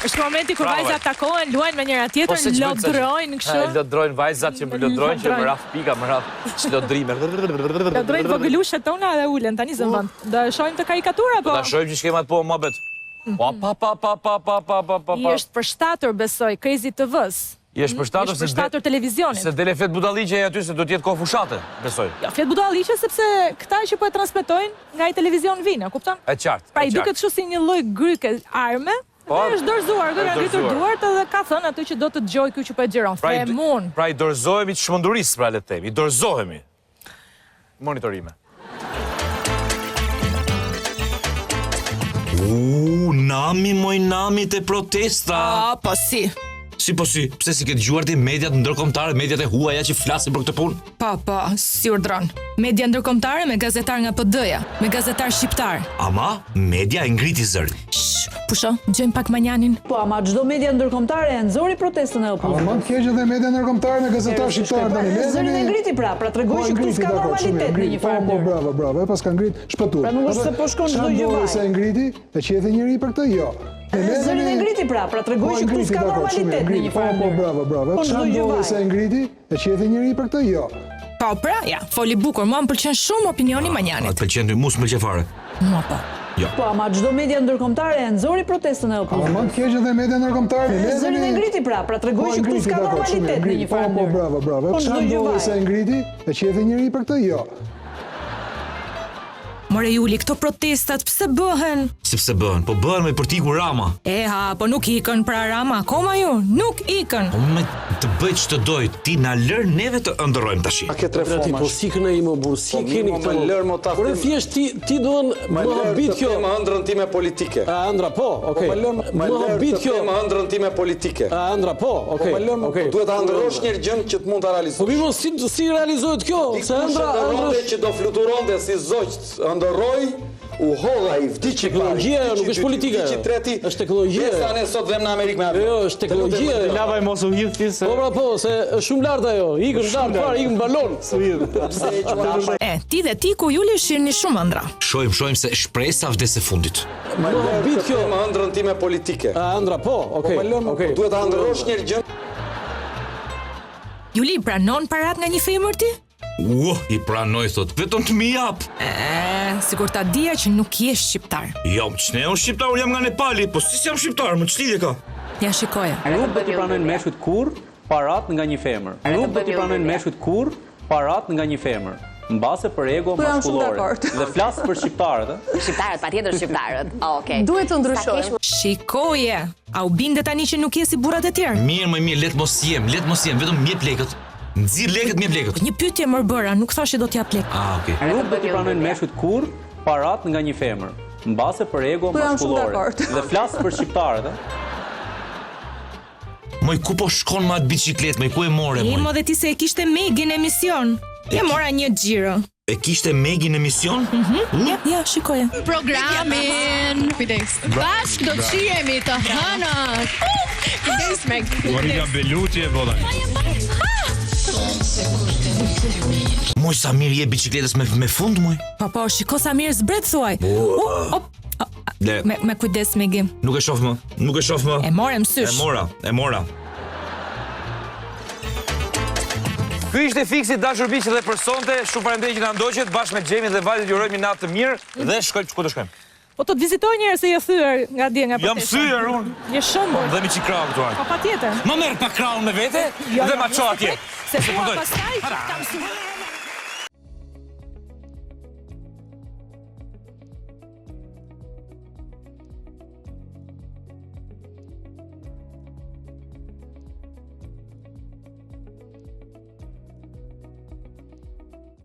Është momenti kur Bravo, vajzat takohen, luajnë me njëra Po, tjetrën, se ç'bëjnë këta që- lodrojnë kështu. Ha, Lodrojnë vajzat që më lodrojnë që më ra pika, më ra çlodrime. Lodrojnë vogëlushet tona dhe ulen tani zën vend. Do e shohim të karikatura po? Ta shohim që skemat po muhabet. Pa pa pa pa pa pa pa pa pa I pa. është përshtatur besoj Crazy TV-s. I është përshtatur I është se përshtatur televizionit. Se dele flet budalliqe aty se do të jetë kohë fushate, besoj. Jo, flet budalliqe sepse këta që po e transmetojnë nga ai televizion vinë, e kupton? E qartë. Pra e i qartë. duket kështu si një lloj gryke arme. Po, Dhe është dorëzuar, është ka ngritur dorëzuar. duart edhe ka thënë atë që do të dëgjoj ky që po e xhiron. Pra i, Them unë. pra i dorëzohemi çmendurisë, pra le të themi, i dorëzohemi. Monitorime. U, nami moj nami te protesta. A, po si. Si po si, pse si ke dëgjuar ti mediat ndërkombëtare, mediat e huaja që flasin për këtë punë? Po, po, si urdhron. Media ndërkombëtare me gazetar nga PD-ja, me gazetar shqiptar. Ama media e ngriti zërin. Shh, pusho, dëgjojmë pak Manjanin. Po, ama çdo media ndërkombëtare e nxori protestën e Ama opozitës. më të keq edhe media ndërkombëtare me gazetar shqiptar tani. Le Zërin e tani- ngriti pra, pra tregoi Po, që këtu ngriti, s'ka dakor, shumë mirë, normalitet në ngriti. një farë Po, po, mënyrë. bravo, bravo, e pas ka ngrit, shpëtu. Pra nuk është se po shkon çdo gjë vaj. Se e ngriti, e qethi njeri për këtë? Jo. E le Zërin e tani- ngriti pra, pra tregoi Po, që këtu ngriti, s'ka dakor, shumë mirë, normalitet në ngriti. një farë Po, po, mënyrë. bravo, bravo. Po Çfarë çdo gjë ndodhi vaj. se e ngriti, e qethi njeri për këtë? Jo. Po, pra, ja, foli bukur. Mua më pëlqen shumë opinioni A Manjanit. të pëlqen ty, mua s'më pëlqen fare. Mua po. Jo. Po, ama çdo media ndërkombëtare e nxori protestën e Ama opozitës. më të keq edhe media ndërkombëtare. Le Zërin e tani- ngriti pra, pra tregoi Po, që këtu ngriti, s'ka dakor, shumë mirë, normalitet në ngriti. një farë Po, po, mënyrë. bravo, bravo. Po çdo Çfarë gjë ndodhi vaj. se e ngriti, e qethi njeri për këtë? Jo. More Juli, këto protestat pse bëhen? Sepse bëhen, po bëhen me për t'ikur Rama. E ha, po nuk ikën pra Rama, akoma ju, nuk ikën. Po me të bëj ç'të doj, ti na lër neve të ëndërrojmë tash. Ke tre Ti po fomash. si kënë i më burr, si Po, keni mirë, këtë? mo, më lër, mo, ta Por e them. thjesht ti ti duan Më më lër habit të kjo. them ëndrrën time politike. A ëndra po, okay. Po më lër, më Më lër habit të kjo. them ëndrrën time politike. A ëndra po, okay. Po më lër, okay. duhet ta ëndërrosh një gjë që të mund ta realizosh. Po mirë, mo, si si realizohet kjo? Se Dikush ëndra ëndra ëndërronte që do fluturonte si zogjt, ëndërroi, u hodh ai, vdiq i pari. Teknologjia ajo vdiq i nuk është dyti, politika Vdiq i ajo. treti. Është teknologjia Besa ajo. ne sot vëm në Amerikë me Jo, avion. jo, është Të lutem, teknologjia më ajo. lër. Lavaj mos u hidh ti se Po pra po, se është shumë lart ajo. Ikën lart fare, ikën balon. u hidh. Pse e quan E, ti dhe ti ku Juli shirni shumë ëndra. Shohim, shohim se shpresa vdes e fundit. Më Më lër habit të kjo. them ëndrrën time politike. A ëndra po, okay. Po më lër, mo, okay. duhet ta ëndërrosh një gjë Juli, pranon parat nga një femër ti? Ua, i pranoj thot, vetëm të mi jap. E, sikur ta dija që nuk je shqiptar. Jo, ç'ne unë shqiptar, unë jam nga Nepali, po si s'jam shqiptar, më ç'lidhje ka? Ja shikoja. Nuk do t'i pranojnë meshkujt kurr parat nga një femër. Nuk do t'i pranojnë meshkujt kurr parat nga një femër. Mbase për ego Po jam shumë maskullore. dakord. Dhe flas për shqiptarët, ë. Shqiptarët, patjetër shqiptarët. Okej. Duhet të ndryshojmë. Shikoje. A u binde tani që nuk je si burrat e tjerë? Mirë, më mirë, le të mos jem, le të mos jem, vetëm më jep lekët. Nxirr lekët, më jep lekët. Një pyetje më bëra, nuk thash që do t'jap lek. Ah, okay. Nuk do t'i pranojnë meshkujt kurr parat nga një femër. Mbase për ego Po jam shumë maskullore. dakord. Dhe flas për shqiptarët, ë. Moj ku po shkon me atë biçikletë, moj ku e more E moj? mo dhe ti se e kishte Megi në emision. Ja mora një xhiro. E kishte Megi në emision? Ja, ja, shikoje. Programin. Kujdes. Bashk do të shihemi të hënën. Kujdes me. Monika Bellucci e bota. Moj sa mirë je biçikletës me me fund moj. Po po, shiko sa mirë zbret thuaj. U, op. a, a, Le, Me me kujdes Megi. nuk e shoh më, nuk e shoh më. E more E mësysh. mora, e mora. Ky ishte fiksi dashur miq dhe për sonte, shumë faleminderit që na ndoqët bashkë me Xhemin dhe Valdit ju urojmë një natë të mirë dhe shkojmë ku do shkojmë. Po të të vizitoj një herë se je thyer nga dje nga Jam protesta. thyer unë. Je shëmbur. Dhe mi çik krahu këtu. Po patjetër. Më merr pak krahun me vete Jo, dhe jo, ma jo, ço se atje. pret, Se Se thua po doj. pastaj që kam mësuar.